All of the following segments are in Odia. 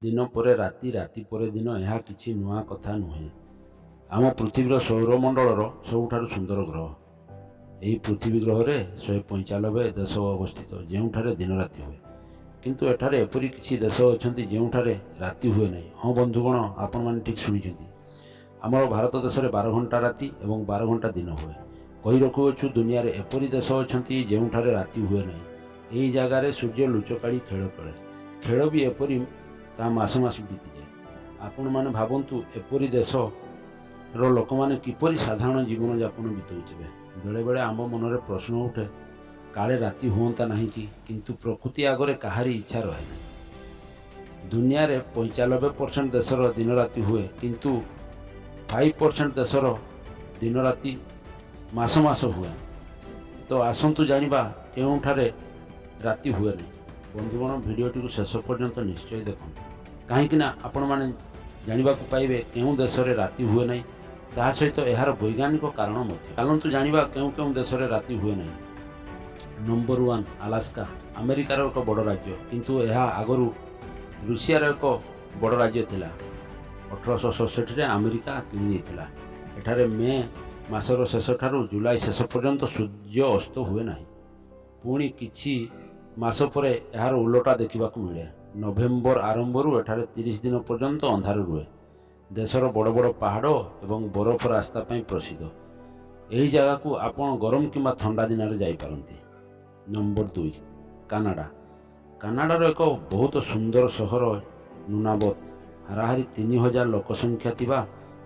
ଦିନ ପରେ ରାତି, ରାତି ପରେ ଦିନ, ଏହା କିଛି ନୂଆ କଥା ନୁହେଁ। ଆମ ପୃଥିବୀର ସୌରମଣ୍ଡଳର ସବୁଠାରୁ ସୁନ୍ଦର ଗ୍ରହ। ଏହି ପୃଥିବୀ ଗ୍ରହରେ 195 ଦେଶ ଅବସ୍ଥିତ, ଯେଉଁଠାରେ ଦିନ ରାତି ହୁଏ। କିନ୍ତୁ ଏଠାରେ ଏପରି କିଛି ଦେଶ ଅଛନ୍ତି, ଯେଉଁଠାରେ ରାତି ହୁଏ ନାହିଁ। ହଁ ବନ୍ଧୁଗଣ, ଆପଣମାନେ ଠିକ୍ ଶୁଣିଛନ୍ତି। ଆମର ଭାରତ ଦେଶରେ 12 ଘଣ୍ଟା ରାତି ଏବଂ 12 ଘଣ୍ଟା ଦିନ ହୁଏ। କହି ରଖୁଅଛୁ, ଦୁନିଆରେ ଏପରି ଦେଶ ଅଛନ୍ତି, ଯେଉଁଠାରେ ରାତି ହୁଏ ନାହିଁ। ଏହି ଜାଗାରେ ସୂର୍ଯ୍ୟ ଲୁଚକାଳି ଖେଳ ଖେଳେ। ଖେଳ ବି ଏପରି, ତାହା ମାସ ମାସ ବିତିଯାଏ। ଆପଣମାନେ ଭାବନ୍ତୁ, ଏପରି ଦେଶର ଲୋକମାନେ କିପରି ସାଧାରଣ ଜୀବନଯାପନ ବିତାଉଥିବେ? ବେଳେବେଳେ ଆମ ମନରେ ପ୍ରଶ୍ନ ଉଠେ, କାଳେ ରାତି ହୁଅନ୍ତା ନାହିଁ କି? କିନ୍ତୁ ପ୍ରକୃତି ଆଗରେ କାହାରି ଇଚ୍ଛା ରହେ ନାହିଁ। ଦୁନିଆରେ 95% ଦେଶର ଦିନ ରାତି ହୁଏ, କିନ୍ତୁ 5% ଦେଶର ଦିନ ରାତି ମାସ ମାସ ହୁଏ। ତ ଆସନ୍ତୁ ଜାଣିବା, କେଉଁଠାରେ ରାତି ହୁଏ ନାହିଁ। ବନ୍ଧୁଗଣ, ଭିଡ଼ିଓଟିକୁ ଶେଷ ପର୍ଯ୍ୟନ୍ତ ନିଶ୍ଚୟ ଦେଖନ୍ତୁ, କାହିଁକିନା ଆପଣମାନେ ଜାଣିବାକୁ ପାଇବେ କେଉଁ ଦେଶରେ ରାତି ହୁଏ ନାହିଁ, ତାହା ସହିତ ଏହାର ବୈଜ୍ଞାନିକ କାରଣ ମଧ୍ୟ। ଚାଲନ୍ତୁ ଜାଣିବା, କେଉଁ କେଉଁ ଦେଶରେ ରାତି ହୁଏ ନାହିଁ। Number 1, Alaska. ଆମେରିକାର ଏକ ବଡ଼ ରାଜ୍ୟ, କିନ୍ତୁ ଏହା ଆଗରୁ ରୁଷିଆର ଏକ ବଡ଼ ରାଜ୍ୟ ଥିଲା। 1867ରେ ଆମେରିକା କିଣି ନେଇଥିଲା। ଏଠାରେ ମେ ମାସର ଶେଷଠାରୁ ଜୁଲାଇ ଶେଷ ପର୍ଯ୍ୟନ୍ତ ସୂର୍ଯ୍ୟ ଅସ୍ତ ହୁଏ ନାହିଁ। ପୁଣି କିଛି ମାସ ପରେ ଏହାର ଓଲଟା ଦେଖିବାକୁ ମିଳେ। ନଭେମ୍ବର ଆରମ୍ଭରୁ ଏଠାରେ 30 ଦିନ ପର୍ଯ୍ୟନ୍ତ ଅନ୍ଧାର ରୁହେ। ଦେଶର ବଡ଼ ବଡ଼ ପାହାଡ଼ ଏବଂ ବରଫ ରାସ୍ତା ପାଇଁ ପ୍ରସିଦ୍ଧ। ଏହି ଜାଗାକୁ ଆପଣ ଗରମ କିମ୍ବା ଥଣ୍ଡା ଦିନରେ ଯାଇପାରନ୍ତି। Number 2, Canada. କାନାଡ଼ାର ଏକ ବହୁତ ସୁନ୍ଦର ସହର ନୁନାବତ। ହାରାହାରି 3000 ଲୋକ ସଂଖ୍ୟା ଥିବା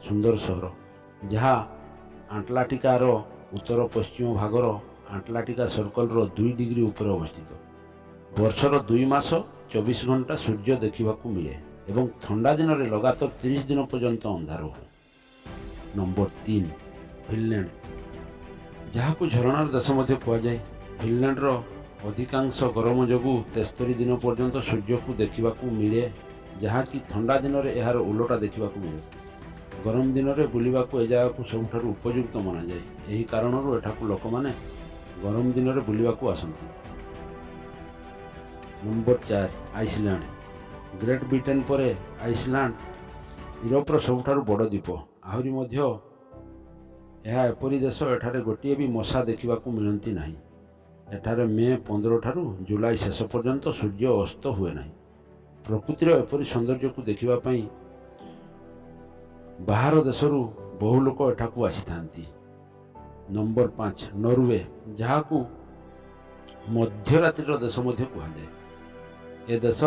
ସୁନ୍ଦର ସହର, ଯାହା ଆଣ୍ଟାର୍କଟିକାର ଉତ୍ତର ପଶ୍ଚିମ ଭାଗର ଆଣ୍ଟାର୍କଟିକା ସର୍କଲର 2 ଡିଗ୍ରୀ ଉପରେ ଅବସ୍ଥିତ। ବର୍ଷର 2 ମାସ 24 ଘଣ୍ଟା ସୂର୍ଯ୍ୟ ଦେଖିବାକୁ ମିଳେ ଏବଂ ଥଣ୍ଡା ଦିନରେ ଲଗାତାର 30 ଦିନ ପର୍ଯ୍ୟନ୍ତ ଅନ୍ଧାର ହୁଏ। ନମ୍ବର 3, ଫିନଲ୍ୟାଣ୍ଡ, ଯାହାକୁ ଝରଣାର ଦେଶ ମଧ୍ୟ କୁହାଯାଏ। ଫିନଲ୍ୟାଣ୍ଡର ଅଧିକାଂଶ ଗରମ ଯୋଗୁଁ 73 ଦିନ ପର୍ଯ୍ୟନ୍ତ ସୂର୍ଯ୍ୟକୁ ଦେଖିବାକୁ ମିଳେ, ଯାହାକି ଥଣ୍ଡା ଦିନରେ ଏହାର ଓଲଟା ଦେଖିବାକୁ ମିଳେ। ଗରମ ଦିନରେ ବୁଲିବାକୁ ଏ ଜାଗାକୁ ସବୁଠାରୁ ଉପଯୁକ୍ତ ମନାଯାଏ। ଏହି କାରଣରୁ ଏଠାକୁ ଲୋକମାନେ ଗରମ ଦିନରେ ବୁଲିବାକୁ ଆସନ୍ତି। Number 4, Iceland. ଗ୍ରେଟ୍ ବ୍ରିଟେନ ପରେ ଆଇସଲ୍ୟାଣ୍ଡ ୟୁରୋପର ସବୁଠାରୁ ବଡ଼ ଦ୍ୱୀପ। ଆହୁରି ମଧ୍ୟ ଏହା ଏପରି ଦେଶ, ଏଠାରେ ଗୋଟିଏ ବି ମଶା ଦେଖିବାକୁ ମିଳନ୍ତି ନାହିଁ। ଏଠାରେ ମେ 15 ଠାରୁ ଜୁଲାଇ ଶେଷ ପର୍ଯ୍ୟନ୍ତ ସୂର୍ଯ୍ୟ ଅସ୍ତ ହୁଏ ନାହିଁ। ପ୍ରକୃତିର ଏପରି ସୌନ୍ଦର୍ଯ୍ୟକୁ ଦେଖିବା ପାଇଁ ବାହାର ଦେଶରୁ ବହୁ ଲୋକ ଏଠାକୁ ଆସିଥାନ୍ତି। ନମ୍ବର 5, ନରୱେ, ଯାହାକୁ ମଧ୍ୟରାତ୍ରିର ଦେଶ ମଧ୍ୟ କୁହାଯାଏ। ଏ ଦେଶ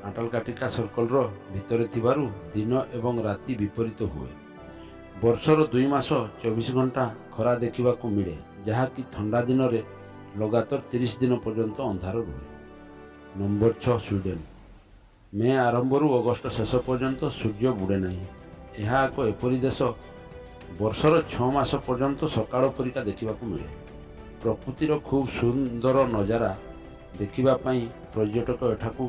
ଆଣ୍ଟାର୍କଟିକା ସର୍କଲର ଭିତରେ ଥିବାରୁ ଦିନ ଏବଂ ରାତି ବିପରୀତ ହୁଏ। ବର୍ଷର 2 ମାସ 24 ଘଣ୍ଟା ଖରା ଦେଖିବାକୁ ମିଳେ, ଯାହାକି ଥଣ୍ଡା ଦିନରେ ଲଗାତାର 30 ଦିନ ପର୍ଯ୍ୟନ୍ତ ଅନ୍ଧାର ରୁହେ। Number 6, Sweden. ମେ ଆରମ୍ଭରୁ ଅଗଷ୍ଟ ଶେଷ ପର୍ଯ୍ୟନ୍ତ ସୂର୍ଯ୍ୟ ବୁଡ଼େ ନାହିଁ। ଏହା ଏକ ଏପରି ଦେଶ, ବର୍ଷର 6 ମାସ ପର୍ଯ୍ୟନ୍ତ ସକାଳ ପରିକା ଦେଖିବାକୁ ମିଳେ। ପ୍ରକୃତିର ଖୁବ୍ ସୁନ୍ଦର ନଜାରା ଦେଖିବା ପାଇଁ ପର୍ଯ୍ୟଟକ ଏଠାକୁ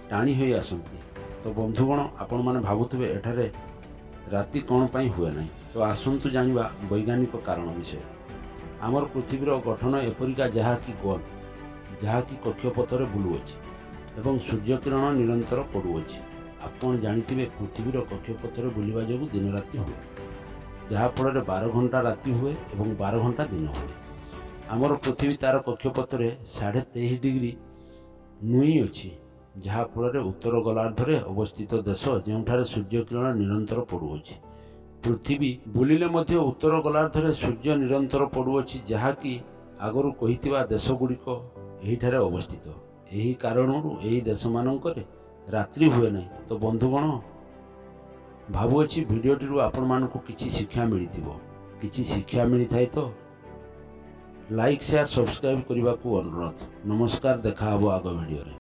ଟାଣି ହୋଇ ଆସନ୍ତି। ତ ବନ୍ଧୁଗଣ, ଆପଣମାନେ ଭାବୁଥିବେ, ଏଠାରେ ରାତି କ'ଣ ପାଇଁ ହୁଏ ନାହିଁ? ତ ଆସନ୍ତୁ ଜାଣିବା ବୈଜ୍ଞାନିକ କାରଣ ବିଷୟରେ। ଆମର ପୃଥିବୀର ଗଠନ ଏପରିକା, ଯାହାକି ଗୋଲ, ଯାହାକି କକ୍ଷପଥରେ ବୁଲୁଅଛି ଏବଂ ସୂର୍ଯ୍ୟକିରଣ ନିରନ୍ତର ପଡ଼ୁଅଛି। ଆପଣ ଜାଣିଥିବେ, ପୃଥିବୀର କକ୍ଷପଥରେ ବୁଲିବା ଯୋଗୁଁ ଦିନ ରାତି ହୁଏ, ଯାହାଫଳରେ 12 ଘଣ୍ଟା ରାତି ହୁଏ ଏବଂ 12 ଘଣ୍ଟା ଦିନ ହୁଏ। ଆମର ପୃଥିବୀ ତାର କକ୍ଷପଥରେ 23.5 ଡିଗ୍ରୀ ନୁଇଁ ଅଛି, ଯାହାଫଳରେ ଉତ୍ତର ଗୋଲାର୍ଦ୍ଧରେ ଅବସ୍ଥିତ ଦେଶ, ଯେଉଁଠାରେ ସୂର୍ଯ୍ୟକିରଣ ନିରନ୍ତର ପଡ଼ୁଅଛି। ପୃଥିବୀ ବୁଲିଲେ ମଧ୍ୟ ଉତ୍ତର ଗୋଲାର୍ଦ୍ଧରେ ସୂର୍ଯ୍ୟ ନିରନ୍ତର ପଡ଼ୁଅଛି, ଯାହାକି ଆଗରୁ କହିଥିବା ଦେଶଗୁଡ଼ିକ ଏହିଠାରେ ଅବସ୍ଥିତ। ଏହି କାରଣରୁ ଏହି ଦେଶମାନଙ୍କରେ ରାତ୍ରି ହୁଏ ନାହିଁ। ତ ବନ୍ଧୁଗଣ, ଭାବୁଅଛି ଭିଡ଼ିଓଟିରୁ ଆପଣମାନଙ୍କୁ କିଛି ଶିକ୍ଷା ମିଳିଥିବ। କିଛି ଶିକ୍ଷା ମିଳିଥାଏ ତ ଲାଇକ୍, ସେୟାର, ସବସ୍କ୍ରାଇବ୍ କରିବାକୁ ଅନୁରୋଧ। ନମସ୍କାର, ଦେଖା ହେବ ଆଗ ଭିଡ଼ିଓରେ।